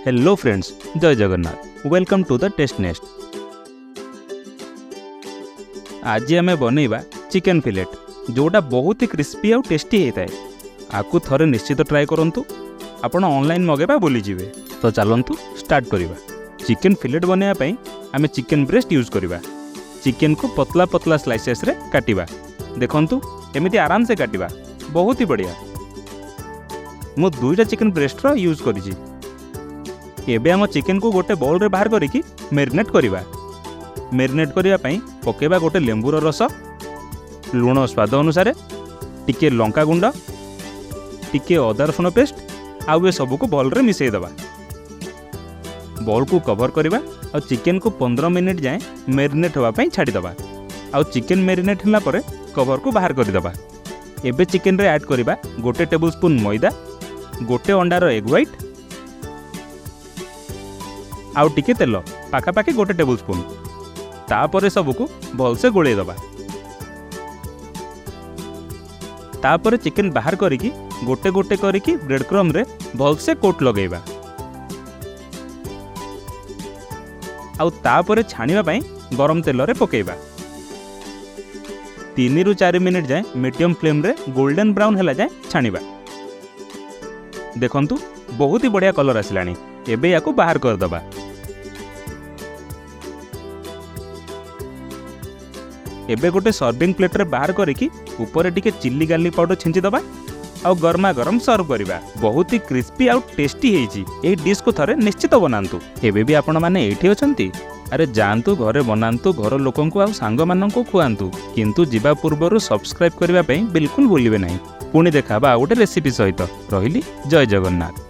Hello friends, Jay Jagannath. Welcome to the Taste Nest. ଆଜି ଆମେ ବନେଇବା ଚିକେନ୍ ଫିଲେଟ୍, ଯେଉଁଟା ବହୁତ ହି କ୍ରିସ୍ପି ଆଉ ଟେଷ୍ଟି ହେଇଥାଏ। ଆକୁ ଥରେ ନିଶ୍ଚିତ ଟ୍ରାଏ କରନ୍ତୁ, ଆପଣ ଅନଲାଇନ୍ ମଗାଇବା ଭୁଲିଯିବେ। ତ ଚାଲନ୍ତୁ ଷ୍ଟାର୍ଟ କରିବା। ଚିକେନ୍ ଫିଲେଟ୍ ବନେଇବା ପାଇଁ ଆମେ ଚିକେନ୍ ବ୍ରେଷ୍ଟ ୟୁଜ୍ କରିବା। ଚିକେନ୍କୁ ପତଲା ପତଲା ସ୍ଲାଇସେସ୍ରେ କାଟିବା। ଦେଖନ୍ତୁ, ଏମିତି ଆରାମସେ କାଟିବା। ବହୁତ ହି ବଢ଼ିଆ। ମୁଁ ଦୁଇଟା ଚିକେନ୍ ବ୍ରେଷ୍ଟର ୟୁଜ୍ କରିଛି। ଏବେ ଆମ ଚିକେନ୍କୁ ଗୋଟେ ବାଉଲ୍ରେ ବାହାର କରିକି ମେରିନେଟ୍ କରିବା। ମେରିନେଟ୍ କରିବା ପାଇଁ ପକାଇବା ଗୋଟେ ଲେମ୍ବୁର ରସ, ଲୁଣ ସ୍ୱାଦ ଅନୁସାରେ, ଟିକେ ଲଙ୍କା ଗୁଣ୍ଡ, ଟିକେ ଅଦା ରସୁଣ ପେଷ୍ଟ ଆଉ ଏସବୁକୁ ଭଲରେ ମିଶାଇ ଦେବା। ବାଉଲ୍କୁ କଭର୍ କରିବା ଆଉ ଚିକେନ୍କୁ 15 ମିନିଟ୍ ଯାଏଁ ମେରିନେଟ୍ ହେବା ପାଇଁ ଛାଡ଼ିଦେବା। ଆଉ ଚିକେନ୍ ମେରିନେଟ୍ ହେଲା ପରେ କଭର୍କୁ ବାହାର କରିଦେବା। ଏବେ ଚିକେନ୍ରେ ଆଡ଼୍ କରିବା ଗୋଟେ ଟେବୁଲ୍ ସ୍ପୁନ୍ ମଇଦା, ଗୋଟେ ଅଣ୍ଡାର ଏଗ୍ ହ୍ୱାଇଟ୍ ଆଉ ଟିକେ ତେଲ, ପାଖାପାଖି ଗୋଟେ ଟେବୁଲ୍ ସ୍ପୁନ୍। ତାପରେ ସବୁକୁ ଭଲସେ ଗୋଳେଇ ଦେବା। ତାପରେ ଚିକେନ୍ ବାହାର କରିକି ଗୋଟେ ଗୋଟେ କରିକି ବ୍ରେଡ୍ କ୍ରମ୍ରେ ଭଲସେ କୋଟ୍ ଲଗାଇବା ଆଉ ତାପରେ ଛାଣିବା ପାଇଁ ଗରମ ତେଲରେ ପକାଇବା। 3ରୁ 4 ମିନିଟ୍ ଯାଏଁ ମିଡ଼ିୟମ୍ ଫ୍ଲେମ୍ରେ ଗୋଲ୍ଡେନ୍ ବ୍ରାଉନ୍ ହେଲା ଯାଏଁ ଛାଣିବା। ଦେଖନ୍ତୁ, ବହୁତ ହି ବଢ଼ିଆ କଲର୍ ଆସିଲାଣି। ଏବେ ୟାକୁ ବାହାର କରିଦେବା। ଏବେ ଗୋଟେ ସର୍ଭିଂ ପ୍ଲେଟ୍ରେ ବାହାର କରିକି ଉପରେ ଟିକେ ଚିଲି ଗାର୍ଲିକ୍ ପାଉଡ଼ର ଛିଞ୍ଚି ଦେବା ଆଉ ଗରମା ଗରମ ସର୍ଭ କରିବା। ବହୁତ ହି କ୍ରିସ୍ପି ଆଉ ଟେଷ୍ଟି ହେଇଛି। ଏଇ ଡିଶ୍କୁ ଥରେ ନିଶ୍ଚିତ ବନାନ୍ତୁ। ଏବେ ବି ଆପଣମାନେ ଏଇଠି ଅଛନ୍ତି? ଆରେ ଯାଆନ୍ତୁ, ଘରେ ବନାନ୍ତୁ, ଘର ଲୋକଙ୍କୁ ଆଉ ସାଙ୍ଗମାନଙ୍କୁ ଖୁଆନ୍ତୁ। କିନ୍ତୁ ଯିବା ପୂର୍ବରୁ ସବସ୍କ୍ରାଇବ୍ କରିବା ପାଇଁ ବିଲକୁଲ ଭୁଲିବେ ନାହିଁ। ପୁଣି ଦେଖା ହେବା ଆଉ ଗୋଟେ ରେସିପି ସହିତ। ରହିଲି, ଜୟ ଜଗନ୍ନାଥ।